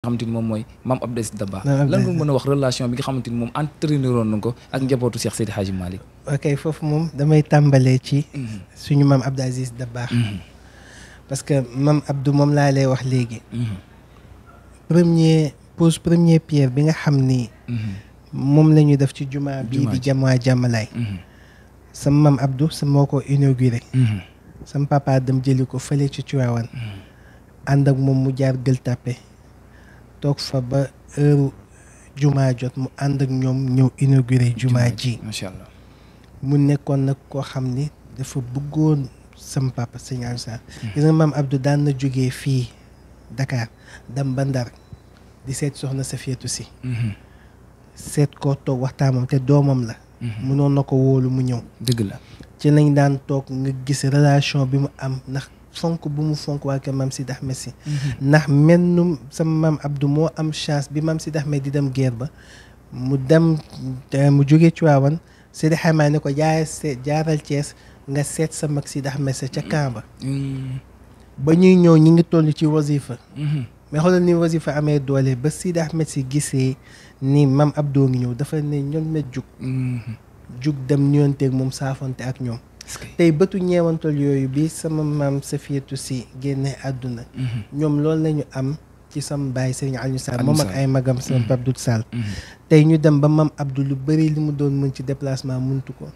xamante ni moom mooy Mame Abdou Aziz Dabakh lan nga mën a wax relation bi nga xamante ni moom entraîneur woon na ko ak njabootu Cheikh Seydi Hadji Malick. ok foofu moom damay tàmbalee ci suñu Mame Abdou Aziz Dabakh parce que Mame Abdou moom laa lay wax léegi première pierre bi nga xam ni moom la ñu def ci jumaa bii di jamaa jàmmalaay sama Mame Abdou sa moo ko inauguré sama papa dem jëli ko fële ci Tivaouane ànd ak moom mu jaar Gueule Tapée toog fa ba heure jumaa jot mu ànd ak ñoom ñëw inauguré jumaa ji macha allah mu nekkoon nag koo xam ni dafa bëggoon sama papa sëñ Aliou Sarr gis nga Mame Abdou daan na jógee fii Dakar dem ba Ndar di seet soxna Safiatou Sy seet koo toog waxtaan moom te doomam la mënoon na ko wóolu mu ñëw dëgg la ci lañ daan toog nga gis relation bi mu am ndax fonk bu mu fonk waa kër Mame Sidi Ahmed Sy ndax mennum sama Mame Abdou moo am chance bi Mame Sidi Ahmed di dem guerre ba mu dem mu jógee Tivaouane Sidi Ahmed ne ko jaaral Thiès nga seet sa mag Sidi Ahmed Sy ca Kaaba ba ñuy ñëw ñi ngi toll ci wasifa mais xoolal ni wasifa amee doole ba Sidi Ahmed Sy gisee ni Mame Abdou ngi ñëw dafa ne ñoom na jug dem ñëwanteeg moom saafonte ak ñoom tey bëtu ñeewantal yooyu bi sama maam Safiatou Sy génne àdduna ñoom loolu lañu am ci sama baay Serigne Aliou Sarr moom ak ay magam sama Pape Doudou Sall tey ñu dem ba Mame Abdou lu bëri li mu doon mën ci déplacement mëntu ko